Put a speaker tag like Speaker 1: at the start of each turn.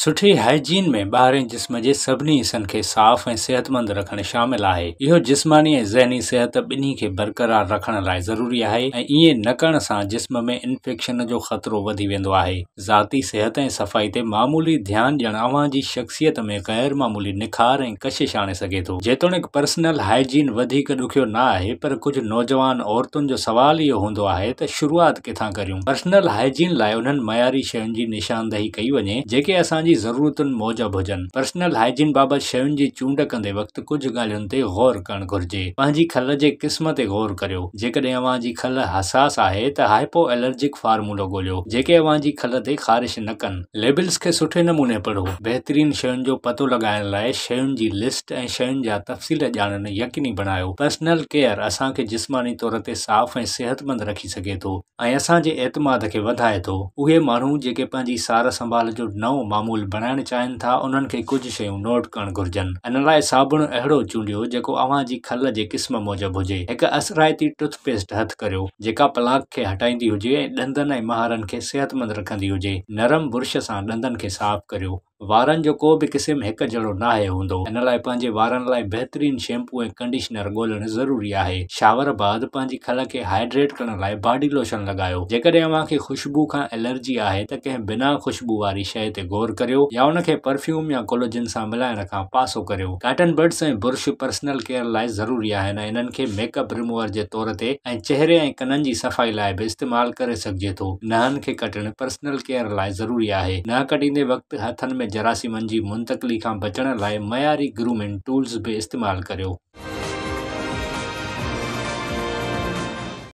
Speaker 1: سٺي هائيجين ۾ ٻاهرين جسم جي سڀني حصن کي صاف ۽ صحتمند رکڻ شامل آهي. اهو جسماني ۽ ذهني صحت ٻنهي کي برقرار رکڻ لاء ضروري آهي ۽ ائين نه ڪرڻ سان جسم ۾ انفيڪشن جو خطرو وڌي ويندو آهي. ذاتي صحت ۽ صفائي تي معمولي ڌيان ڏيڻ اوهان جي شخصيت ۾ غير معمولي نکار ۽ ڪشش آڻي سگهي ٿو. جيتوڻيڪ پرسنل هائيجين وڌيڪ ڏکيو نه آهي پر ڪجهه نوجوان عورتن جو سوال اهو هوندو آهي ته شروعات ڪٿان ڪريون؟ پرسنل هائيجين لاء انهن معياري شين جي نشاندهي ڪئي وڃي، جيڪي اسان جي ضرورتن موجب هجن. پرسنل هائيجين بابت شين جي چونڊ ڪندي وقت ڪجهه ڳالهين تي غور ڪرڻ گهرجي. پنهنجي کل جي قسم تي غور ڪريو. جيڪڏهن اوهان جي کل حساس آهي ته هائپو الرجڪ فارمولو ڳوليو، جيڪي اوهان جي کل تي خارش نه ڪن. ليبلز کي سٺي نموني پڙهو. بهترين شين جو پتو لڳائڻ لاء شين جي لسٽ ۽ شين جا تفصيل ڄاڻڻ يقيني بڻايو. پرسنل ڪيئر اسان کي جسماني طور تي صاف ۽ صحتمند رکي سگهي ٿو ۽ اسان جي اعتماد کي وڌائي ٿو. اهي ماڻهو جيڪي پنهنجي سار سنڀال جو نئون معمول بڻائڻ چاهين ٿا انهن کي ڪجهه شيون نوٽ ڪرڻ گهرجن. ان لاء صابڻ اهڙو چونڊيو جيڪو اوهان جي کل جي قسم موجب هجي. هڪ اثرائتي ٽوٿ پيسٽ هٿ ڪريو جيڪا پلاڪ کي هٽائيندي هجي ۽ ڏندن ۽ مهارن کي صحتمند رکندي هجي. نرم برش سان ڏندن کي صاف ڪريو. وارن جو ڪو به قسم هڪ جهڙو ناهي هوندو، ان لاء پنهنجي وارن لاء بهترين شيمپو ۽ ڪنڊيشنر ڳولڻ ضروري آهي. شاور بعد پنهنجي کل کي هائيڊريٽ ڪرڻ لاء باڊي لوشن لڳايو. جيڪڏهن اوهان کي خوشبو کان الرجي آهي ته ڪنهن بنا خوشبو واري شيء تي غور ڪريو يا ان کي پرفيوم يا ڪولوجن سان ملائڻ کان پاسو ڪريو. Cotton buds ۽ brush personal care لاء ضروري آهن ۽ انهن کي ميڪ اپ ريموور جي طور تي ۽ چهري ۽ ڪنن جي صفائي لاء به استعمال ڪري سگهجي ٿو. نهن کي ڪٽڻ پرسنل ڪيئر لاء ضروري آهي. ننهن ڪٽيندي وقت هٿن ۾ جراثيمن جي منتقلي کان بچڻ لاء معياري گرومنگ ٽولز به استعمال ڪريو.